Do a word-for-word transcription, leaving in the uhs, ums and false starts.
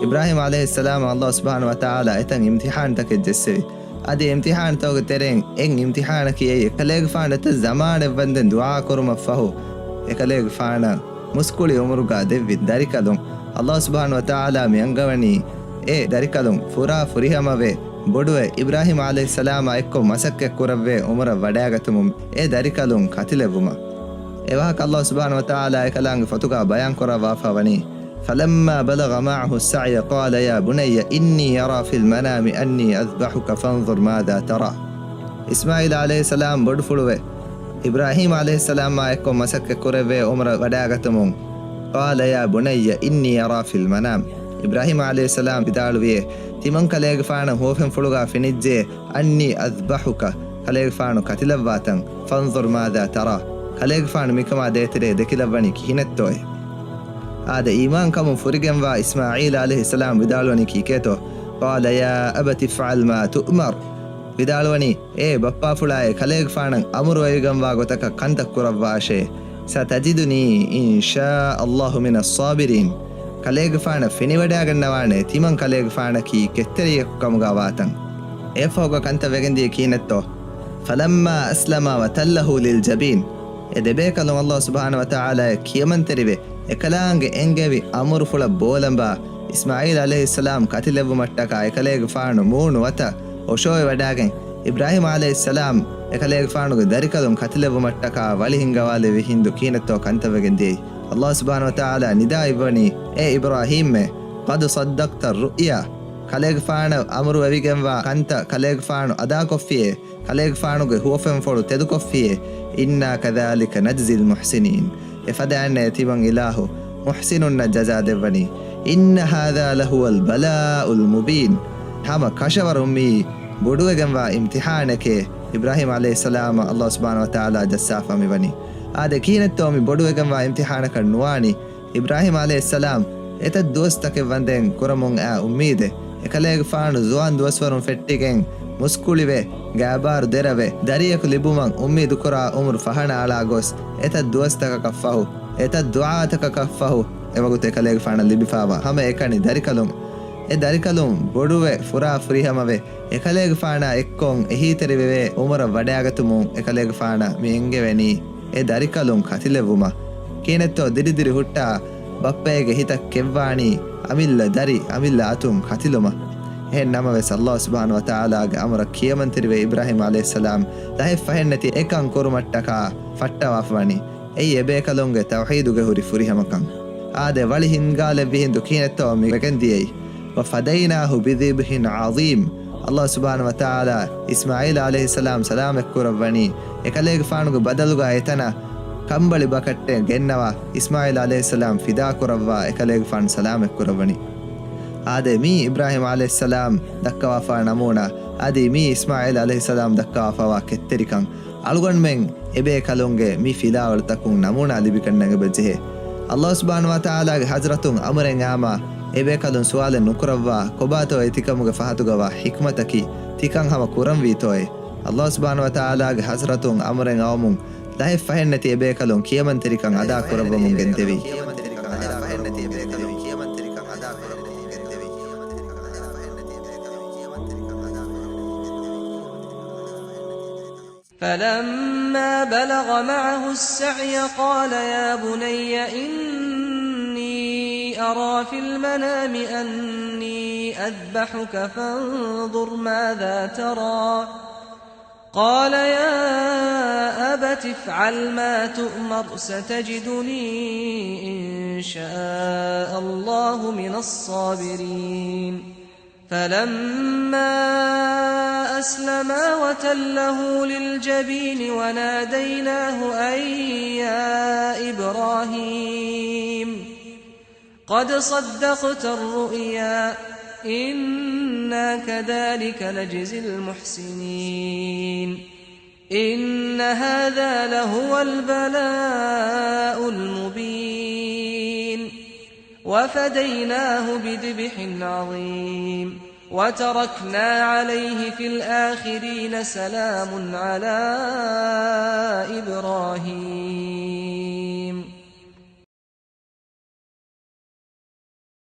އިބްރާހީމް ޢަލައިހިއްސަލާމަށް ﷲ ސުބްޙާނަހޫ ވަތަޢާލާ އެތަން އިމްތިޙާންތަކެއް ޖެއްސެވި. އަދި އިމްތިޙާންތަކުގެ ތެރެއިން އެއް އިމްތިޙާނަކީ އެއީ އެކަލޭގެފާނު އެތައް ޒަމާނެއް ވަންދެން ދުޢާ ކުރުމަށްފަހު އެކަލޭގެފާނަށް މުސްކުޅި އުމުރުގަ ދެއްވި ދަރިކަލުން. ﷲ ސުބްޙާނަހޫ ވަތަޢާލާ މި އަންގަވަނީ އެ ދަރިކަލުން ފުރާ ފުރިހަމަވެ، ބޮޑުވެ، އިބްރާހީމް ޢަލައިހިއްސަލާމާ އެއްކޮށް މަސައްކަތް ކުރައްވޭ އުމުރަށް ވަޑައިގަތުމުން އެ ދަރިކަލުން ކަތިލެއްވުމަށް. އެވާހަކަ ﷲ ސުބްޙާނަހޫ ވަތަޢާލާ އެކަލާނގެ ފޮތުގަ ބަޔާން ކުރައްވާފަ ވަނީ، فلما بلغ معه السعي قال يا بني إني أرى في المنام أني أذبحك فانظر ماذا ترى. އިސްމާޢީލް ޢަލައިހިއްސަލާމް ބޮޑުފުޅުވެ، އިބްރާހީމް ޢަލައިހިއްސަލާމާ އެއްކޮށް މަސައްކަތް ކުރެވޭ އުމުރަށް ވަޑައިގަތުމުން، قال يا بني إني أرى في المنام، އިބްރާހީމް ޢަލައިހިއްސަލާމް ވިދާޅުވިއޭ، ތިމަން ކަލޭގެފާނަށް ހުވަފެންފުޅުގަ ފެނިއްޖެ، أني أذبحك، ކަލޭގެފާނު ކަތިލައްވާތަން، فانظر ماذا ترى، ކަލޭގެފާނު މިކަމާ ދޭތެރޭ ދެކިލައްވަނީ ކިހިނެއްތޯއޭ؟ އާދެ، އީމާންކަމުން ފުރިގެންވާ އިސްމާޢީލް ޢަލައިހިއްސަލާމް ވިދާޅުވަނީ ކީކޭތޯ؟ قال يا أبت افعل ما تؤمر، ވިދާޅުވަނީ، އޭ ބައްޕާފުޅާއޭ، ކަލޭގެފާނަށް އަމުރުވެވިގެންވާ ގޮތަކަށް ކަންތައް ކުރައްވާށޭ. ستجدني إن شاء الله من الصابرين. ކަލޭގެފާނަށް ފެނިވަޑައިގަންނަވާނެ ތިމަން ކަލޭގެފާނަކީ ކެތްތެރިއެއް ކަމުގަ ވާތަން. އެއަށްފަހުގަ ކަންތައް ވެގެންދިޔަ ކިހިނެއްތޯ؟ فلما أسلما وتله للجبين. އެ ދެބޭކަލުން ﷲ ސުބްޙާނަހޫ ވަތަޢާލާ ކިޔަމަންތެރިވެ، އެކަލާނގެ އެންގެވި އަމުރުފުޅަށް ބޯލަނބާ، އިސްމާޢީލް ޢަލައިހިއްސަލާމް ކަތިލެއްވުމަށްޓަކާ އެކަލޭގެފާނު މޫނު ވަތަށް އޮށޯވެވަޑައިގެން، އިބްރާހީމް ޢަލައިހިއްސަލާމް އެކަލޭގެފާނުގެ ދަރިކަލުން ކަތިލެއްވުމަށްޓަކާ ވަޅި ހިންގަވާލެއްވި ހިނދު ކިހިނެއްތޯ ކަންތައް ވެގެން ދިޔައީ. ﷲ ސުބްޙާނަހޫ ވަތަޢާލާ ނިދާ އިއްވަނީ، އޭ އިބްރާހީމްއޭ، قد صدقت الرؤيا، ކަލޭގެފާނަށް އަމުރުވެވިގެންވާ ކަންތައް ކަލޭގެފާނު އަދާކޮށްފިއޭ، ކަލޭގެފާނުގެ ހުވަފެންފުޅު ތެދުކޮށްފިއޭ، إنا كذلك نجزي المحسنين. އެފަދައިންނޭ ތިމަން އިލާހު މުޙްސިނުންނަށް ޖަޒާ ދެއްވަނީ. إن هذا لهو البلاء المبين. ހަމަ ކަށަވަރުން މިއީ ބޮޑުވެގެންވާ އިމްތިޙާނެކޭ، އިބްރާހީމް ޢަލައިހިއްސަލާމަށް ﷲ ސުބްޙާނަހޫ ވަތަޢާލާ ޖައްސާފަ މިވަނީ. އާދެ، ކިހިނެއްތޯ މި ބޮޑުވެގެންވާ އިމްތިޙާނަކަށް ނުވާނީ؟ އިބްރާހީމް ޢަލައިހިއްސަލާމް އެތައް ދުވަސްތަކެއް ވަންދެން ކުރަމުން އާ އުއްމީދެއް. އެކަލޭގެފާނު ޒުވާން ދުވަސްވަރުން ފެއްޓިގެން މުސްކުޅިވެ، ގާބާރު ދެރަވެ، ދަރިޔަކު ލިބުމަށް އުއްމީދުކުރާ އުމުރު ފަހަނަ އަޅާ ގޮސް، އެތައް ދުވަސްތަކަކަށްފަހު، އެތައް ދުޢާތަކަކަށްފަހު، އެވަގުތު އެކަލޭގެފާނަށް ލިބިފާވާ ހަމަ އެކަނި ދަރިކަލުން، އެ ދަރިކަލުން ބޮޑުވެ، ފުރާ ފުރިހަމަވެ، އެކަލޭގެފާނާ އެއްކޮށް އެހީތެރިވެވޭ އުމުރަށް ވަޑައިގަތުމުން އެކަލޭގެފާނަށް މި އެންގެވެނީ އެ ދަރިކަލުން ކަތިލެއްވުމަށް. ކިހިނެއްތޯ ދިރިދިރި ހުއްޓާ ބައްޕައެއްގެ ހިތަށް ކެއްވާނީ އަމިއްލަ ދަރި، އަމިއްލަ އަތުން ކަތިލުމަށް. އެހެން ނަމަވެސް، ﷲ ސުބްޙާނަހޫ ވަތަޢާލާގެ އަމުރަށް ކިޔަމަންތެރިވެ، އިބްރާހީމް ޢަލައިހިއްސަލާމް ލަހެއް ފަހެއްނެތި އެކަން ކުރުމަށްޓަކާ ފައްޓަވާފަ ވަނީ. އެއީ އެބޭކަލުންގެ ތައުޙީދުގެ ހުރި ފުރިހަމަކަން. އާދެ، ވަޅި ހިންގާލެއްވި ހިނދު ކިހިނެއްތޯ މި ވެގެންދިޔައީ. وفديناه بذبح عظيم. ﷲ ސުބްޙާނަހޫ ވަތަޢާލާ އިސްމާޢީލް ޢަލައިހިއްސަލާމް ސަލާމަތްކުރައްވަނީ، އެކަލޭގެފާނުގެ ބަދަލުގަ އެތަނަށް ކަނބަޅި ބަކައްޓެއް ގެންނަވާ، އިސްމާޢީލް ޢަލައިހިއްސަލާމް ފިދާކުރައްވާ، އެކަލޭގެފާނު ސަލާމަތްކުރައްވަނީ. އާދެ، މީ އިބްރާހީމް ޢަލައިހިއްސަލާމް ދައްކަވާފާ ނަމޫނާ، އަދި މީ އިސްމާޢީލް ޢަލައިހިއްސަލާމް ދައްކަވާފާވާ ކެތްތެރިކަން. އަޅުގަނޑުމެން އެބޭކަލުންގެ މި ފިލާވަޅުތަކުން ނަމޫނާ ލިބިގަންނަން އެބަޖެހޭ. ﷲ ސުބްޙާނަހޫ ވަތަޢާލާގެ ޙަޟްރަތުން އަމުރެއް އާމާ، އެބޭކަލުން ސުވާލެއް ނުކުރައްވާ، ކޮބާތޯ އެ ތިކަމުގެ ފަހަތުގަވާ ޙިކްމަތަކީ؟ ތިކަން ހަމަ ކުރަންވީތޯއޭ؟ ﷲ ސުބްޙާނަހޫ ވަތަޢާލާގެ ޙަޟްރަތުން އަމުރެއް އައުމުން ލަހެއް ފަހެއްނެތި އެބޭކަލުން ކިޔަމަންތެރިކަން އަދާކުރައްވަމުން ގެންދެވީ. فلما بلغ معه السعي قال يا بني إني أرى في المنام أني أذبحك فانظر ماذا ترى. قال يا أبت افعل ما تؤمر ستجدني إن شاء الله من الصابرين. فلما أسلما وتله للجبين وناديناه أن يا إبراهيم قد صدقت الرؤيا إنا كذلك نجزي المحسنين إن هذا لهو البلاء المبين وفديناه بذبح عظيم وتركنا عليه في الآخرين سلام على إبراهيم